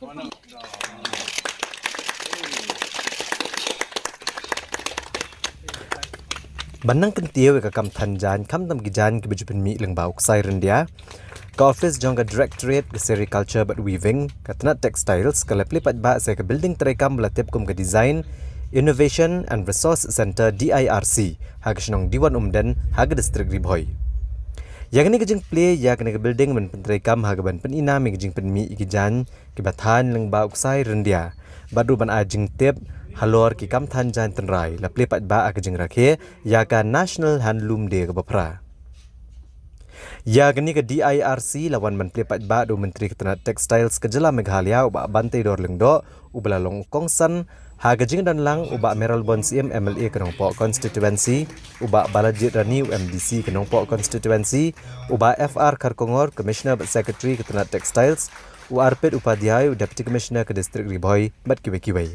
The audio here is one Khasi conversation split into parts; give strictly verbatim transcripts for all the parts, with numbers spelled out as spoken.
Ban nang kyntiew ïa ka kam than jaiñ khamtam ki jaiñ kiba ju pynmih lyngba u ksai ryndia, ka office jong ka Directorate ka Sericulture bad Weaving, ka tnat Textiles, ka la plie paidbah sha ka building treikam ba la tip kum ka Design, Innovation and Resource Centre, D I R C, ha ka shnong Diwan Umden, ha ka district Ri Bhoi. Ïa kane ka jingplie ïa kane ka building ban pyntreikam ha kaban pyni nam ïa ka jingpynmih ïa ki jaiñ kiba than lyngba u ksai ryndia bad ruh ban ai jingtip halor ki kam than jaiñ tynrai, la plie paidbah ha ka jingrakhe ïa ka National Handloom Day kaba phra. Ïa kane ka D I R C la wan ban plie paidbah da u Myntri ka tnat Textiles ka jylla Meghalaya, u Bah Banteidor Lyngdoh, uba la long u kongsan ha ka jingdon lang u Bah Mayralborn Syiem, M L A ka Nongpoh Constituency, u Bah Balajied Rani, u M D C ka Nongpoh Constituency, u Bah F R Kharkongor, Commissioner bad Secretary ka tnat Textiles, u Arpit Upadhyay, u Deputy Commissioner ka District Ri Bhoi, bad kiwei kiwei.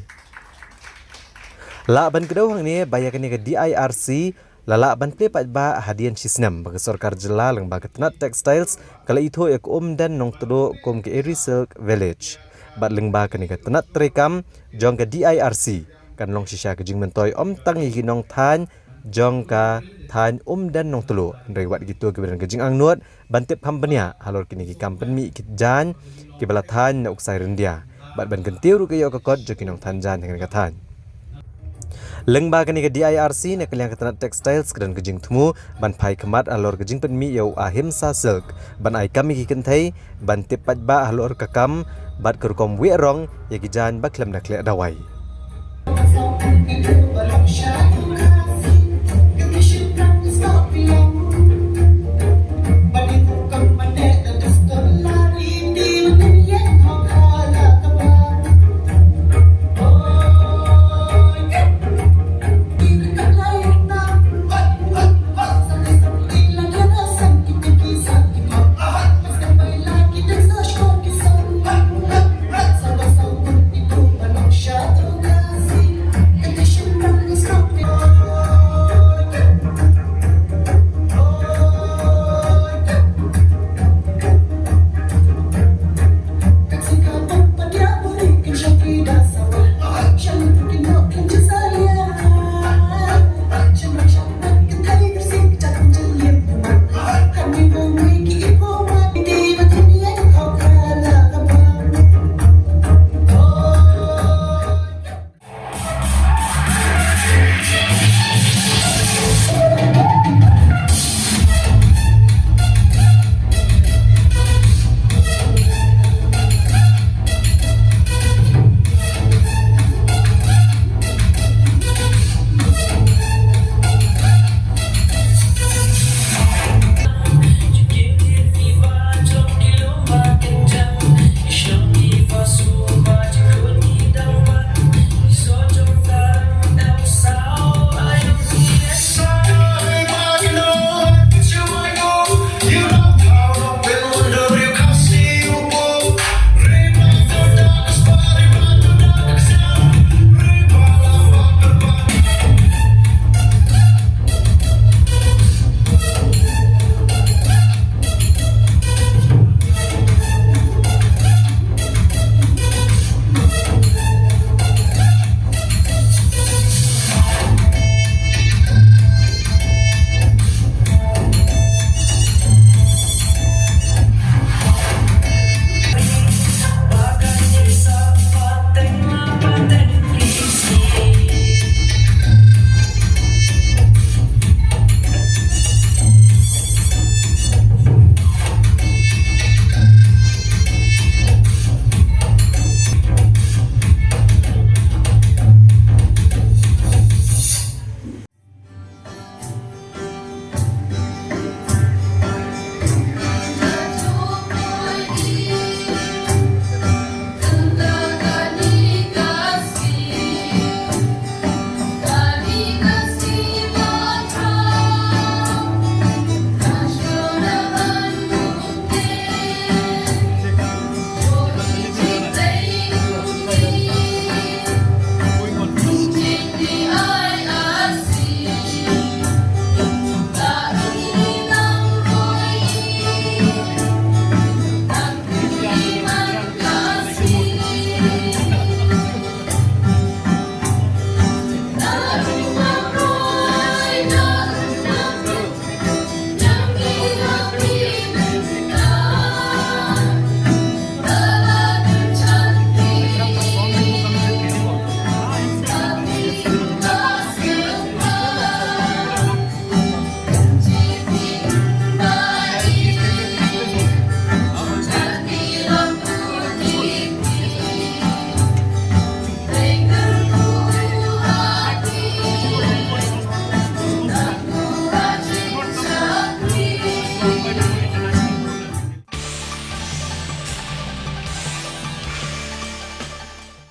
Lah ban kdew hangne ba ïa kane ka D I R C la lah ban plie paidbah hadien shi snem ba ka sorkar jylla lyngba ka tnat Textiles ka la ithuh ïa ka Umden Nongtluh kum ka Eri Silk Village. Bad lyngba kane ka tnat treikam jong ka D I R C kan long shisha ka jingmyntoi ym tang ïa ki nongthan jong ka thaiñ Umden Nongtluh, hynrei wat kito kiba don ka jingangnud ban tip kham bniah halor kine ki kam pynmih ki jaiñ kiba la thaiñ na u ksai ryndia, bad ban kyntiew ruh ka ïoh ka kot jong ki nongthan jaiñ ha kane ka thaiñ. Lyngba kane ka D I R C, na ka liang ka tnat Textiles ka don ka jingthmu ban phai khmat halor ka jingpynmih ïa u Ahimsa Silk, ban ai kam ïa ki kynthei ban tip paidbah halor ka kam bad ka rukom wieh rong ïa ki jaiñ ba khlem da khleh dawai.